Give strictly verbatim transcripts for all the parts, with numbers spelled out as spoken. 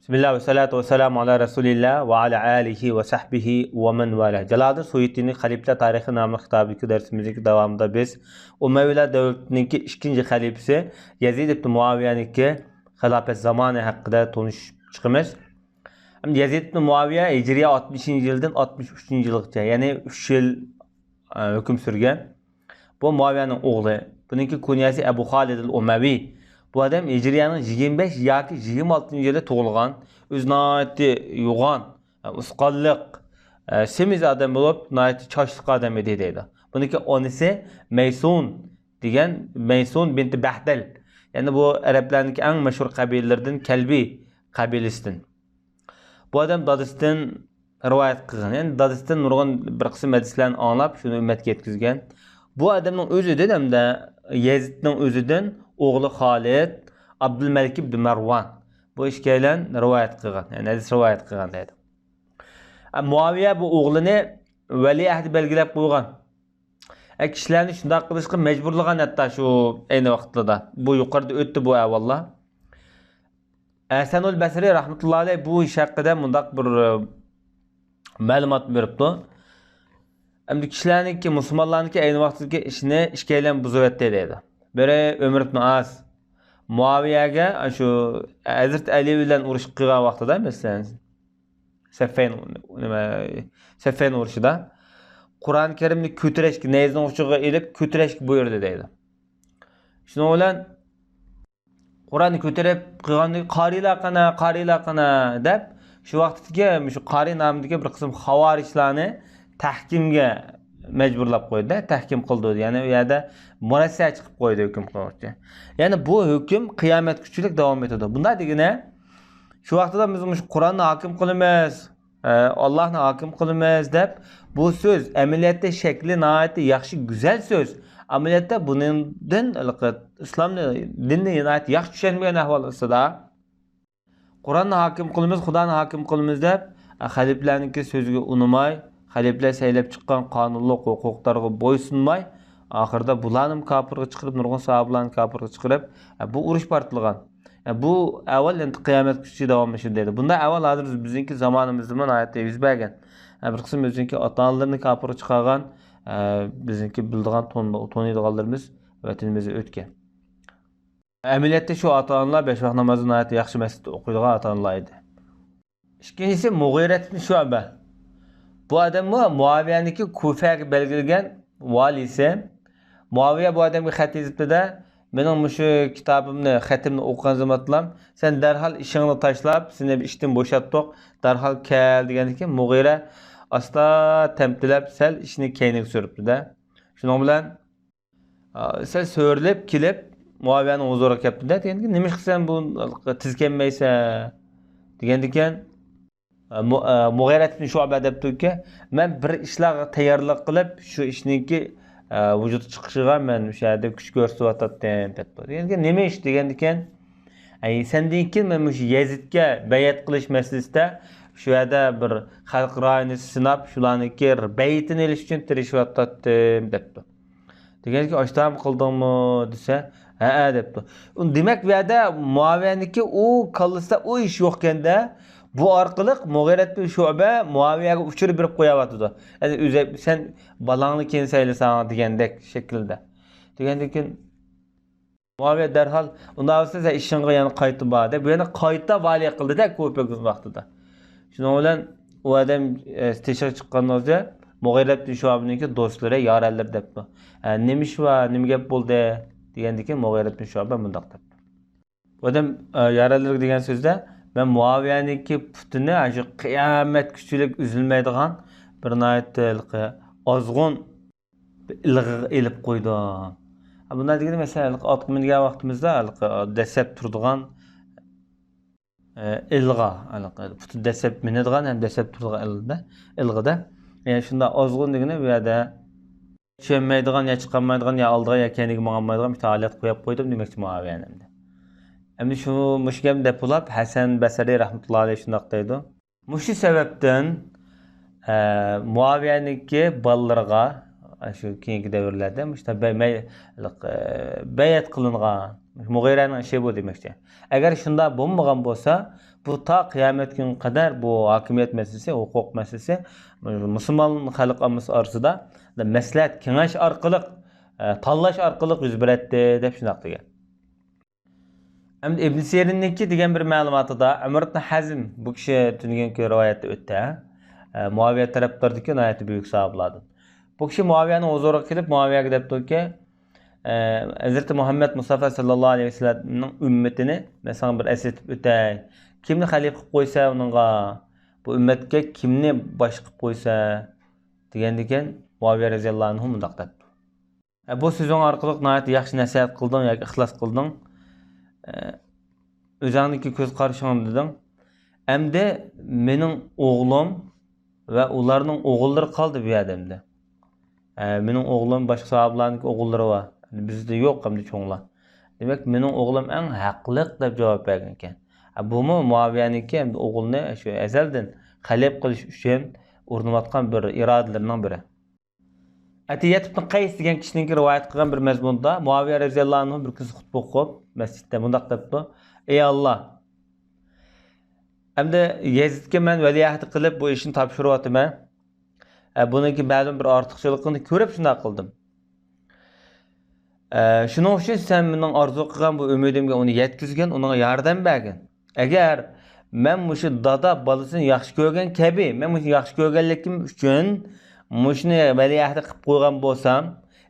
بىسمىللا ۋەسسالاتۇ ۋەسسالامۇ ئالا رەسۇلىللا ۋە ئالا ئالىھى ۋە سەھبىھى ۋە مەن ۋالا. جالالىدىن سۇيۇتىنىڭ خەلىپىلەر تارىخى ناملىق كىتابىدىكى دەرسىمىزنىڭ داۋامىدا بىز ئۇمەۋىيلەر دەۋلىتىنىڭكى ئىككىنچى خەلىپىسى يەزىد ئىبن مۇئاۋىيەنىڭكى خىلاپەت زامانى ھەققىدە تونۇشۇپ چىقىمىز. ئەمدى يەزىد ئىبن مۇئاۋىيە ھىجرىيە ئاتمىشىنچى يىلدىن ئاتمىش ئۈچىنچى يىلغىچە، يەنى ئۈچ يىل، ئە، ھۆكۈم سۈرگەن. بۇ مۇئاۋىيەنىڭ ئوغلى. بۇنىڭكى كۇنيەسى ئەبۇ خالىدىل ئۇمەۋى. بۇ ئادەم ھىجرىيەنىڭ يىگىرمە بەش ياكى يىگىرمە ئالتىنچى يىلى تۇغۇلغان. ئۆزى ناھايىتى يوغان، ئۇسقاللىق، سېمىز ئادەم بولۇپ، ناھايىتى چاچلىق ئادەم ئىدى دەيدۇ. بۇنىڭكى ئانىسى مەيسۇن دېگەن، مەيسۇن بىنتى بەھدەل. يەنى بۇ ئەرەبلەرنىڭكى ئەڭ مەشھۇر قەبىلىلىرىدىن، كەلبى قەبىلىسىدىن. بۇ ئادەم دادىسىدىن رىۋايەت قىلغان. يەنى دادىسىدىن نۇرغۇن بىر قىسىم ھەدىسلەرنى ئاڭلاپ، شۇنى ئۈممەتكە يەتكۈزگەن. بۇ ئادەمنىڭ ئۆزىدىن ھەمدە يەزىدنىڭ ئۆزىدىن ئوغلى خالىد، ئابدۇلمەلىك ئىبن مەرۋان. بۇ ئىككىيلەن رىۋايەت قىلغان. يەنى ھەدىس رىۋايەت قىلغان دەيدۇ. ئە، مۇئاۋىيە بۇ ئوغلىنى ۋەلىئەھدى بەلگىلەپ قويغان. ئە، كىشىلەرنى شۇنداق قىلىشقا مەجبۇرلىغان ھەتتا شۇ ئەينى ۋاقىتلاردا. بۇ يۇقىرىدا ئۆتتى بۇ ئەھۋاللار. ھەسەنۇل بەسرى رەھمەتۇللا ئەلەيھ بۇ ئىش ھەققىدە مۇنداق بىر، ئە، مەلۇمات بېرىپتۇ. ئەمدى كىشىلەرنىڭكى، مۇسۇلمانلارنىڭكى ئەينى ۋاقىتتىكى ئىشىنى ئىككىيلەن بۇزۇۋەتتى دەيدۇ. بىرى ئۆمەر ئىبن ئاس مۇئاۋىيەگە شۇ ھەزرىتى ئەلى بىلەن ئۇرۇش قىلغان ۋاقتىدا، مەسىلەن، سەففەين، نېمە، سەففەين ئۇرۇشىدا قۇرئان كەرىمنى كۆتۈرۈشكە، نەيزىنىڭ ئۇچىغا ئېلىپ كۆتۈرۈشكە بۇيرۇدى دەيدۇ. شۇنىڭ بىلەن قۇرئاننى كۆتۈرۈپ قىلغاندىن كېيىن، «قارىيلار قانا، قارىيلار قانا» دەپ، شۇ ۋاقىتتىكى مۇشۇ قارىي نامىدىكى بىر قىسىم خاۋارىجلارنى تەھكىمگە مەجبۇرلاپ قويدى، تەھكىم قىلدۇردى. يەنى ئۇ يەردە مۇرەسسە چىقىپ قويدى ھۆكۈم قىلغۇچى. يەنى بۇ ھۆكۈم قىيامەتكىچىلىك داۋام ئېتىدۇ. بۇنداق دېگىنى، شۇ ۋاقتىدا بىز مۇشۇ قۇرئاننى ھاكىم قىلىمىز، ئە، ئاللاھنى ھاكىم قىلىمىز دەپ، بۇ سۆز ئەمەلىيەتتە شەكلى ناھايىتى ياخشى، گۈزەل سۆز. ئەمەلىيەتتە بۇنىڭدىن ھېلىقى ئىسلامنى، دىننى ناھايىتى ياخشى چۈشەنمىگەن ئەھۋال ئاستىدا، قۇرئاننى ھاكىم قىلىمىز، خۇدانى ھاكىم قىلىمىز دەپ، ئە، خەلىپىلەرنىڭكى سۆزىگە ئۇنىماي، خەلىپىلەر سەيلەپ چىققان قانۇنلۇق ھوقۇقلارغا بويسۇنماي، ئاخىرىدا بۇلارنىمۇ كاپىرغا چىقىرىپ، نۇرغۇن ساھابىلارنى كاپىرغا چىقىرىپ، ئە، بۇ ئۇرۇش پارتلىغان. ئە، بۇ ئەھۋال ئەمدى قىيامەتكىچە داۋاملىشىدۇ دەيدۇ. بۇنداق ئەھۋال ھازىر بىزنىڭكى زامانىمىزدىمۇ ناھايىتى يۈز بەرگەن. ئە، بىر قىسىم ئۆزىنىڭكى ئاتا-ئانىلىرىنى كاپىرغا چىقارغان، ئە، بىزنىڭكى بىلىدىغان، تون-، تونۇيدىغانلىرىمىز ۋەتىنىمىزدە ئۆتكەن. ئەمەلىيەتتە شۇ ئاتا-ئانىلار بەش ۋاق نامازنى ناھايىتى ياخشى مەسچىتتە ئوقۇيدىغان ئاتا-ئانىلار ئىدى. ئىككىنچىسى مۇغىرەت ئىبن شۇئبە. بۇ ئادەممۇ مۇئاۋىيەنىڭكى كۇفەگە بەلگىلىگەن ۋالىسى. مۇئاۋىيە بۇ ئادەمگە خەت يېزىپتۇ-دە، «مېنىڭ مۇشۇ كىتابىمنى، خېتىمنى ئوقۇغان زامانلام، سەن دەرھال ئىشىڭنى تاشلاپ، سېنى ئىشتىن بوشاتتۇق، دەرھال كەل» دېگەندىن كېيىن، مۇغىرە ئاستا تەمتىلەپ، سەل ئىشىنى كەينىگە سۈرۈپتۇ-دە. شۇنىڭ بىلەن ئا، سەل سۆرىلىپ كېلىپ، مۇئاۋىيەنىڭ ھۇزۇرىغا كەپتۇ-دە، دېگەندىكىن، «نېمىشقا سەن بۇ تېز كەلمەيسەن؟» دېگەندىكىن، ئا، مۇ-، ئا، مۇغىرەت ئىبن شۇئبە دەپتۇكى، «مەن بىر ئىشلارغا تەييارلىق قىلىپ، شۇ ئىشنىڭكى، ئا، ۋۇجۇدقا چىقىشىغا مەن مۇشۇ يەردە كۈچ كۆرسىتىۋاتاتتىم» دەپتۇ. دېگەندىكىن، «نېمە ئىش؟» دېگەندىكىن، «ئەي، سەندىن كېيىن مەن مۇشۇ يەزىدكە بەيئەت قىلىش مەسىلىسىدە شۇ يەردە بىر خەلق رايىنى سىناپ، شۇلارنىڭكى بەيئىتىنى ئېلىش ئۈچۈن تىرىشىۋاتاتتىم» دەپتۇ. دېگەنكى، «ئاشتارمۇ قىلدىڭمۇ؟» دېسە، «ھەئە» دەپتۇ. دېمەك، بۇ يەردە مۇئاۋىيەنىڭكى ئۇ كاللىسىدا ئۇ ئىش يوقكەندە، بۇ ئارقىلىق مۇغىرەت بىن شۇئبە مۇئاۋىيەگە ئۇچۇر بېرىپ قويۇۋاتىدۇ. يەنى ئۆزى، «سەن بالاڭنى كېيىن سەيلىسەڭ» دېگەندەك شەكىلدە. دېگەندىن كېيىن، مۇئاۋىيە دەرھال، «ئۇنداق بولسا سەن ئىشىڭغا يەنە قايتىپ بار» دەپ، يەنە قايتا ۋالىيەت قىلدى-دە، كۇفە ۋاقتىدا. شۇنىڭ بىلەن ئۇ ئادەم، ئە، تېشىغا چىققاندىن كېيىن مۇغىرەت بىن شۇئبىنىڭكى دوستلىرى، يارەنلىرى دەپتۇ، «ئە، نېمە ئىش بار، نېمە گەپ بولدى؟» دېگەندىكىن، مۇغىرەت بىن شۇئبە مۇنداق دەپتۇ. بۇ ئادەم، ئە، يارەنلىرىگە دېگەن سۆزدە، «مەن مۇئاۋىيەنىڭكى پۇتىنى شۇ قىيامەتكۈچىلىك ئۈزۈلمەيدىغان بىر ناھايىتى ھېلىقى ئازغۇن ئىلغىغا ئېلىپ قويدۇم.» ھە، بۇنداق دېگىنى، مەسىلەن، ھېلىقى ئاتقا مىنگەن ۋاقتىمىزدا ھېلىقى دەسسەپ تۇرىدىغان، ئە، ئىلغا، ھېلىقى پۇتى دەسسەپ مىنىدىغان ھەم دەسسەپ تۇرىدىغان ئىلغىدا، ئىلغىدا. يەنى شۇنداق ئازغۇن دېگىنى بۇ يەردە چۈشەلمەيدىغان، يا چىقالمايدىغان، يا ئالدىغا، يا كەينىگە ماڭالمايدىغان مۇشۇ ھالەتكە قويۇپ قويدۇم دېمەكچى مۇئاۋىيەنى ئەمدى. ئەمدى شۇ، مۇشۇ گەپنى دەپ بولاپ، ھەسەن بەسرى رەھمەتۇللا ئەلەيھ شۇنداق دەيدۇ. مۇشۇ سەۋەبتىن، ئە، مۇئاۋىيەنىڭكى بالىلىرىغا، ئە، شۇ كېيىنكى دەۋرلەردە مۇشۇنداق بەي-، مەي-، ئە، بەيئەت قىلىنغان، مۇغىرەنىڭ ئىشى بۇ دېمەكچى. ئەگەر شۇنداق بولمىغان بولسا، بۇ تا قىيامەت كۈنىگە قەدەر بۇ ھاكىمىيەت مەسىلىسى، ھوقۇق مەسىلىسى مۇسۇلمان خەلق ئاممىسى ئارىسىدا مەسلىھەت، كېڭەش ئارقىلىق، ئە، تاللاش ئارقىلىق يۈز بېرەتتى، دەپ شۇنداق دېگەن. ئەمدى ئىبن سىرىننىڭكى دېگەن بىر مەلۇماتىدا ئۆمەر ئىبن ھەزم، بۇ كىشى تۈنۈگۈنكى رىۋايەتتە ئۆتتى، ئە، مۇئاۋىيە تەرەپداردىكى ناھايىتى بۈيۈك ساھابىلاردىن. بۇ كىشى مۇئاۋىيەنىڭ ھۇزۇرىغا كېلىپ، مۇئاۋىيەگە دەپتۇكى، ئە، ھەزرىتى مۇھەممەد مۇستافا ساللاللاھۇ ئەلەيھى ۋەسەللەمنىڭ ئۈممىتىنى مەن ساڭا بىر ئەسلىتىپ ئۆتەي. كىمنى خەلىپە قىلىپ قويسا ئۇنىڭغا، بۇ ئۈممەتكە كىمنى باشلىق قىلىپ قويسا، دېگەندىكىن، مۇئاۋىيە رەزىياللاھۇ ئەنھۇ مۇنداق دەپتۇ. ئە، بۇ سۆزۈڭ ئارقىلىق ناھايىتى ياخشى نەسىھەت قىلدىڭ ياكى ئىخلاس قىلدىڭ. ئە، ئۆزۈڭنىڭكى كۆز قارىشىڭنى دېدىڭ. ئەمدى مېنىڭ ئوغلۇم ۋە ئۇلارنىڭ ئوغۇللىرى قالدى بۇ يەردە ئەمدى. ئە، مېنىڭ ئوغلۇم، باشقا ساھابىلارنىڭكى ئوغۇللىرى بار. بىزدە يوق ئەمدى چوڭلار. دېمەك، مېنىڭ ئوغلۇم ئەڭ ھەقلىق دەپ جاۋاب بەرگەنىكەن. ئە، بۇمۇ مۇئاۋىيەنىڭكى ئەمدى ئوغلىنى شۇ ئەزەلدىن خەلىپە قىلىش ئۈچۈن ئۇرۇنۇۋاتقان بىر ئىرادىلىرىنىڭ بىرى. ئەتىيەت ئىبن قەيس دېگەن كىشىنىڭكى رىۋايەت قىلغان بىر مەزمۇندا مۇئاۋىيە رەزىياللاھۇ ئەنھۇ بىر كۈنسى خۇتبە ئوقۇپ، مەسچىتتە مۇنداق دەپتۇ: «ئەي ئاللا، ئەمدى يەزىدكە مەن ۋەلىئەھدى قىلىپ بۇ ئىشنى تاپشۇرۇۋاتىمەن. ئە، بۇنىڭكى مەلۇم بىر ئارتۇقچىلىقىنى كۆرۈپ شۇنداق قىلدىم. ئە، شۇنىڭ ئۈچۈن سەن مېنىڭ ئارزۇ قىلغان بۇ ئۈمىدىمگە ئۇنى يەتكۈزگىن، ئۇنىڭغا ياردەم بەرگىن. ئەگەر مەن مۇشۇ دادا بالىسىنى ياخشى كۆرگەن كەبى، مەن مۇشۇنى ياخشى كۆرگەنلىكىم ئۈچۈن مۇشۇنى ۋەلىئەھدى قىلىپ قويغان بولسام،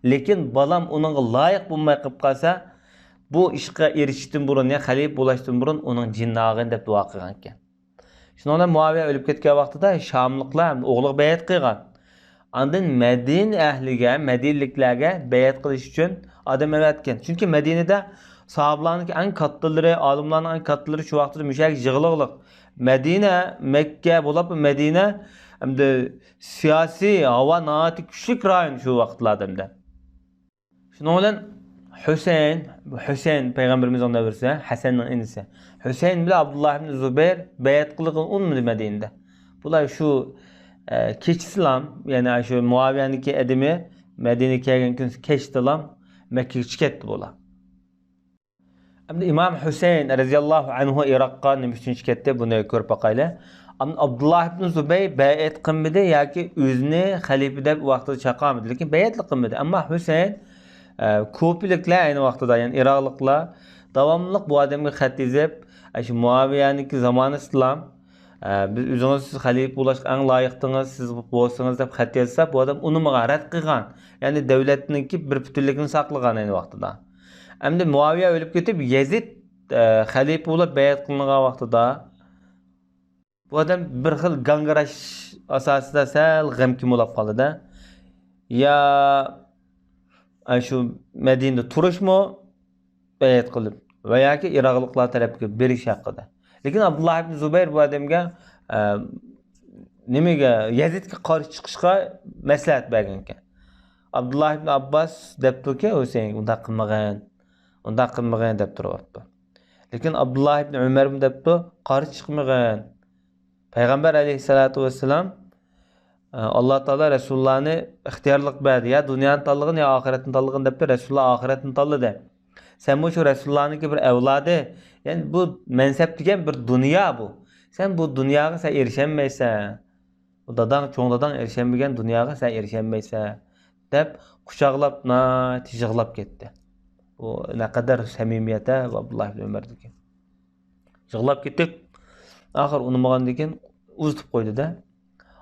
لېكىن بالام ئۇنىڭغا لايىق بولماي قېلىپ قالسا، بۇ ئىشقا ئېرىشىشتىن بۇرۇن، يەنى خەلىپە بولۇشتىن بۇرۇن ئۇنىڭ جېنىنى ئالغىن» دەپ دۇئا قىلغانىكەن. شۇنىڭ بىلەن مۇئاۋىيە ئۆلۈپ كەتكەن ۋاقتىدا شاملىقلار ھەم ئوغلىغا بەيئەت قىلغان. ئاندىن مەدىنە ئەھلىگە، مەدىنىلىكلەرگە بەيئەت قىلىش ئۈچۈن ئادەم ئەۋەتكەن. چۈنكى مەدىنىدە ساھابىلارنىڭكى ئەڭ كاتتىلىرى، ئالىملارنىڭ ئەڭ كاتتىلىرى شۇ ۋاقتىدا مۇشۇ يەرگە يىغىلغلىق. مەدىنە، مەككە بولۇپ، مەدىنە ئەمدى سىياسىي ھاۋا ناھايىتى كۈچلۈك رايون شۇ ۋاقىتلاردا ئەمدى. شۇنىڭ بىلەن ھۈسەيىن، ھۈسەيىن پەيغەمبىرىمىزنىڭ نەۋرىسى، ھەسەننىڭ ئىنىسى. ھۈسەيىن بىلەن ئابدۇللا ئىبن زۇبەير بەيئەت قىلغىلى ئۇنىمىدى مەدىنىدە. بۇلار شۇ، ئە، كېچىسىلام، يەنى شۇ مۇئاۋىيەنىڭكى ئادىمى مەدىنىگە كەلگەن كۈنى كەچتىلام مەككىگە چىقىپ كەتتى بۇلار. ئەمدى ئىمام ھۈسەيىن رەزىياللاھۇ ئەنھۇ ئىراققا نېمە ئۈچۈن چىقىپ كەتتى؟ بۇنى كۆرۈپ باقايلى. ئابدۇللا ئىبن زۇبەير بەيئەت قىلمىدى ياكى ئۆزىنى خەلىپە دەپ ۋاقتىدا چاقىرمىدى، لېكىن بەيئەتلا قىلمىدى. ئەمما ھۈسەيىن، ئە، كۇپىلىكلەر ئەينى ۋاقتىدا، يەنى ئىراقلىقلار داۋاملىق بۇ ئادەمگە خەت يېزىپ، ئە، شۇ مۇئاۋىيەنىڭكى زامانىسىدىلا، ئە، بىز ئۆزىڭىز، سىز خەلىپە بولۇشقا ئەڭ لايىقتىڭىز، سىز بولسىڭىز دەپ خەت يازسا، بۇ ئادەم ئۇنىمىغان، رەت قىلغان. يەنى دۆلەتنىڭكى بىر پۈتۈنلۈكىنى ساقلىغان ئەينى ۋاقتىدا. ئەمدى مۇئاۋىيە ئۆلۈپ كېتىپ، يەزىد، ئە، خەلىپە بولۇپ بەيئەت قىلىنغان ۋاقتىدا، بۇ ئادەم بىر خىل گاڭگىراش ئاساسىدا سەل غەمكىن بولاپ قالدى-دە. يا، ئە، شۇ مەدىنىدە تۇرۇشمۇ بەيئەت قىلىپ ۋە ياكى ئىراقلىقلار تەرەپكە بېرىش ھەققىدە. لېكىن ئابدۇللا ئىبن زۇبەير بۇ ئادەمگە، ئە، نېمىگە، يەزىدكە قارشى چىقىشقا مەسلىھەت بەرگەنىكەن. ئابدۇللا ئىبن ئابباس دەپتۇكى، ھۈسەيىنگە ئۇنداق قىلمىغىن، ئۇنداق قىلمىغىن دەپ تۇرۇۋاپتۇ. لېكىن ئابدۇللا ئىبن ئۆمەرمۇ دەپتۇ، قارشى چىقمىغىن. پەيغەمبەر ئەلەيھىسسالاتۇ ۋەسسالام، ئە، ئاللا تائالا رەسۇلۇللانى ئىختىيارلىق بەردى، يا دۇنيانى تاللىغىن، يا ئاخىرەتنى تاللىغىن دەپتۇ، رەسۇلۇللا ئاخىرەتنى تاللىدى. سەنمۇ شۇ رەسۇلۇللانىڭكى بىر ئەۋلادى، يەنى بۇ مەنسەپ دېگەن بىر دۇنيا بۇ. سەن بۇ دۇنياغا سەن ئېرىشەلمەيسەن. بۇ داداڭ، چوڭ داداڭ ئېرىشەلمىگەن دۇنياغا سەن ئېرىشەلمەيسەن، دەپ قۇچاقلاپ ناھايىتى يىغلاپ كەتتى. بۇ نەقەدەر سەمىمىيەت ھە، ئابدۇللا ئىبن ئۆمەردىكى. يىغلاپ كېتىپ، ئاخىر ئۇنىمىغاندىن كېيىن ئۇزىتىپ قويدى-دە.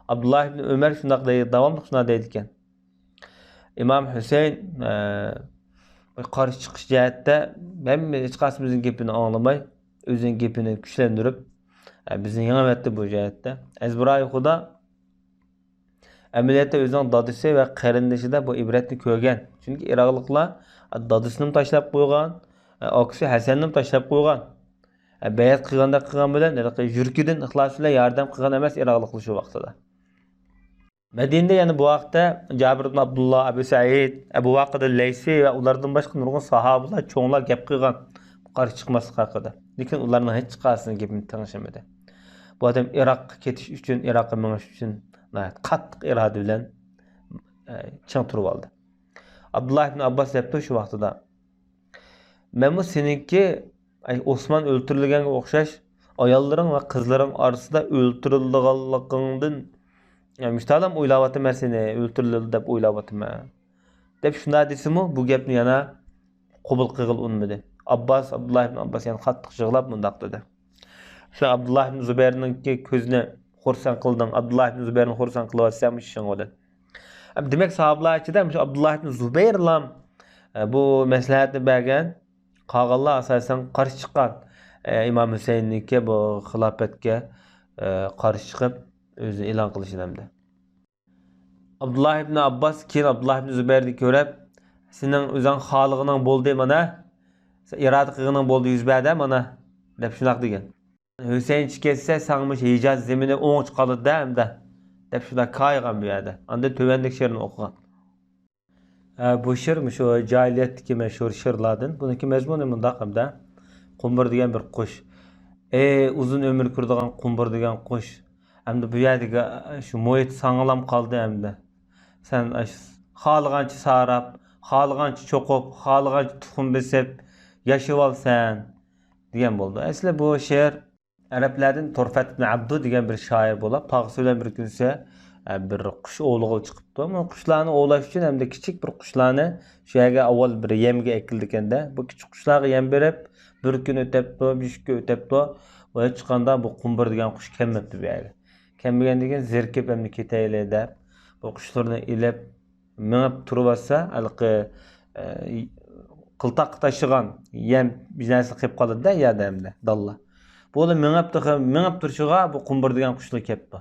ئابدۇللا ئىبن ئۆمەر شۇنداق دەي-، داۋاملىق شۇنداق دەيدىكەن. ئىمام ھۈسەيىن، ئە، قارشى چىقىش جەھەتتە ھەممە ھېچقايسىمىزنىڭ گېپىنى ئاڭلىماي، ئۆزىنىڭ گېپىنى كۈچلەندۈرۈپ، ئە، بىزنى يېڭىۋەتتى بۇ جەھەتتە. ئەزبىرايى خۇدا ئەمەلىيەتتە ئۆزىنىڭ دادىسى ۋە قېرىندىشىدا بۇ ئىبرەتنى كۆرگەن. چۈنكى ئىراقلىقلار دادىسىنىمۇ تاشلاپ قويغان، ئە، ئاكىسى ھەسەننىمۇ تاشلاپ قويغان. ئە، بەيئەت قىلغاندەك قىلغان بىلەن، ھېلىقى يۈرىكىدىن ئىخلاس بىلەن ياردەم قىلغان ئەمەس ئىراقلىقلار شۇ ۋاقتىدا. مەدىنىدە يەنە بۇ ھەقتە جابىر ئىبن ئابدۇللا، ئەبۇ سەئىد، ئەبۇ ۋاقىدىل لەيسى ۋە ئۇلاردىن باشقا نۇرغۇن ساھابىلار، چوڭلار گەپ قىلغان قارشى چىقماسلىق ھەققىدە. لېكىن ئۇلارنىڭ ھېچقايسىنىڭ گېپىنى تىڭشىمىدى. بۇ ئادەم ئىراققا كېتىش ئۈچۈن، ئىراققا مېڭىش ئۈچۈن ناھايىتى قاتتىق ئىرادە بىلەن، ئە، چىڭ تۇرۇۋالدى. ئابدۇللا ئىبن ئابباس دەپتۇ شۇ ۋاقتىدا، مەنمۇ سېنىڭكى، ئەي، ئوسمان ئۆلتۈرۈلگەنگە ئوخشاش ئاياللىرىڭ ۋە قىزلىرىڭ ئارىسىدا ئۆلتۈرۈلىدىغانلىقىڭدىن، يا، مۇشتالام ئويلاۋاتىمەن سېنى ئۆلتۈرۈلىدۇ دەپ ئويلاۋاتىمەن، دەپ شۇنداق دېسىمۇ، بۇ گەپنى يەنە قوبۇل قىلغىلى ئۇنىمىدى. ئابباس، ئابدۇللا ئىبن ئابباس يەنە قاتتىق يىغلاپ مۇنداق دېدى. شۇ ئابدۇللا ئىبن زۇبەيرنىڭكى كۆزىنى خۇرسەن قىلدىڭ، ئابدۇللا ئىبن زۇبەيرنى خۇرسەن قىلىۋاتىسەن مۇشۇ ئىشىڭ بىلەن. ئەم، دېمەك، ساھابىلار ئىچىدە مۇشۇ ئابدۇللا ئىبن زۇبەيرلام، ئە، بۇ مەسلىھەتنى بەرگەن، قالغانلار ئاساسەن قارشى چىققان، ئە، ئىمام ھۈسەيىننىڭكى بۇ خىلاپەتكە، ئە، قارشى چىقىپ، ئۆزىنى ئېلان قىلىشىنى ئەمدى. ئابدۇللا ئىبن ئابباس كېيىن ئابدۇللا ئىبن زۇبەيرنى كۆرۈپ، سېنىڭ ئۆزۈڭ خالىغىنىڭ بولدى مانا، سەن ئىرادە قىلغىنىڭ بولدى، يۈز بەردە مانا، دەپ شۇنداق دېگەن. ھۈسەيىنچى كەتسە، ساڭا مۇشۇ ھىجاز زېمىنى ئوڭچە قالىدۇ-دە ئەمدى، دەپ شۇنداق كايىغان بۇ يەردە. ئاندىن تۆۋەندىكى شېئىرنى ئوقۇغان. ئە، بۇ شېئىر مۇشۇ جاھىلىيەتتىكى مەشھۇر شېئىرلاردىن. بۇنىڭكى مەزمۇنى مۇنداق ئەمدى. قۇمبۇر دېگەن بىر قۇش. ئەي، ئۇزۇن ئۆمۈر كۆرىدىغان قۇمبۇر دېگەن قۇش. ئەمدى بۇ يەردىكى، ئە، شۇ مۇھىت ساڭىلام قالدى ئەمدى. سەن ئاش-، خالىغانچە ساراپ، خالىغانچە چوقۇپ، خالىغانچە تۇخۇم بېسىپ ياشىۋالسەن، دېگەن بولىدۇ. ئەسلى بۇ شېئىر ئەرەبلەردىن تۇرفەت ئىبن ئابدۇ دېگەن بىر شائىر بولۇپ، تاغىسى بىلەن بىر كۈنسى، ئە، بىر قۇش ئوۋلىغىلى چىقىپتۇ. بۇ قۇشلارنى ئوۋلاش ئۈچۈن ھەمدە كىچىك بىر قۇشلارنى شۇ يەرگە ئاۋۋال بىر يەمگە ئەكېلىدىكەن-دە. بۇ كىچىك قۇشلارغا يەم بېرىپ، بىر كۈن ئۆتەپتۇ، بىر ئىككى كۈن ئۆتەپتۇ. ۋە ھېچقانداق بۇ قۇمبۇر دېگەن قۇش كەلمەپتۇ بۇ يەرگە. كەلمىگەندىن كېيىن زېرىكىپ ئەمدى كېتەيلى دەپ، بۇ قۇشلىرىنى ئېلىپ، مېڭىپ تۇرۇۋاتسا، ھېلىقى، ئە، قىلتاققا تاشلىغان يەم بىر نەرسە قېلىپ قالىدۇ-دە، يەردە ئەمدى داللا. بۇ مېڭىپ تېخى، مېڭىپ تۇرۇشىغا بۇ قۇمبۇر دېگەن قۇشلا كەپتۇ.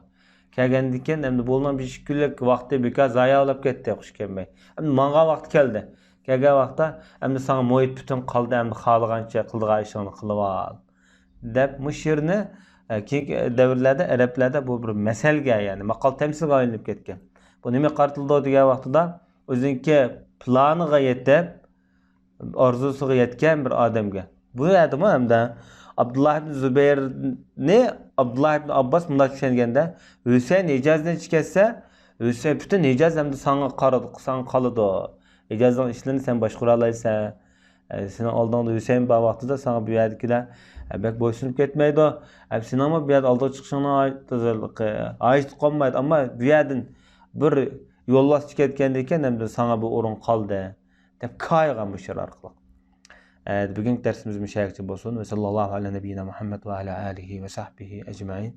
كەلگەندىن كېيىن ئەمدى بۇنىڭ بىر ئىككى كۈنلۈك ۋاقتى بىكار زايە بولۇپ كەتتى، قۇش كەلمەي. ئەمدى ماڭغان ۋاقتى كەلدى. كەلگەن ۋاقىتتا ئەمدى ساڭا مۇھىت پۈتۈن قالدى، ئەمدى خالىغانچە قىلىدىغان ئىشىڭنى قىلىۋال، دەپ مۇشۇ شېئىرنى، ئە، كېيىنكى دەۋرلەردە ئەرەبلەردە بۇ بىر مەسەلگە، يەنى ماقال تەمسىلگە ئايلىنىپ كەتكەن. بۇ نېمىگە قارىتىلىدۇ دېگەن ۋاقتىدا، ئۆزىنىڭكى پىلانىغا يېتىپ، ئارزۇسىغا يەتكەن بىر ئادەمگە. بۇ يەردىمۇ ھەمدە ئابدۇللا ئىبن زۇبەيرنى، ئابدۇللا ئىبن ئابباس مۇنداق چۈشەنگەندە، ھۈسەيىن ھىجازدىن چىقىپ كەتسە، ھۈسەيىن، پۈتۈن ھىجاز ئەمدى ساڭا قارىدۇ، ساڭا قالىدۇ. ھىجازنىڭ ئىشلىرىنى سەن باشقۇرالايسەن. ئە، سېنىڭ ئالدىڭدا ھۈسەيىن بار ۋاقتىدا ساڭا بۇ يەردىكىلەر، ئە، بەك بويسۇنۇپ كەتمەيدۇ. ئە، سېنىڭمۇ بۇ يەردە ئالدىغا چىقىشىڭنىڭ ھاجىتى قالمايدۇ. ئەمما بۇ يەردىن بىر يولۋاس چىقىپ كەتكەندىكىن، ئەمدى ساڭا بۇ ئورۇن قالدى، دەپ كايىغان بۇ شېئىر ئارقىلىق. ئە، بۈگۈنكى دەرسىمىز مۇشۇ يەرگىچە بولسۇن. ۋە ساللاللاھۇ ئەلا نەبىييىنا مۇھەممەد ۋە ئەلا ئالىھى ۋە سەھبىھى ئەجمەئىن.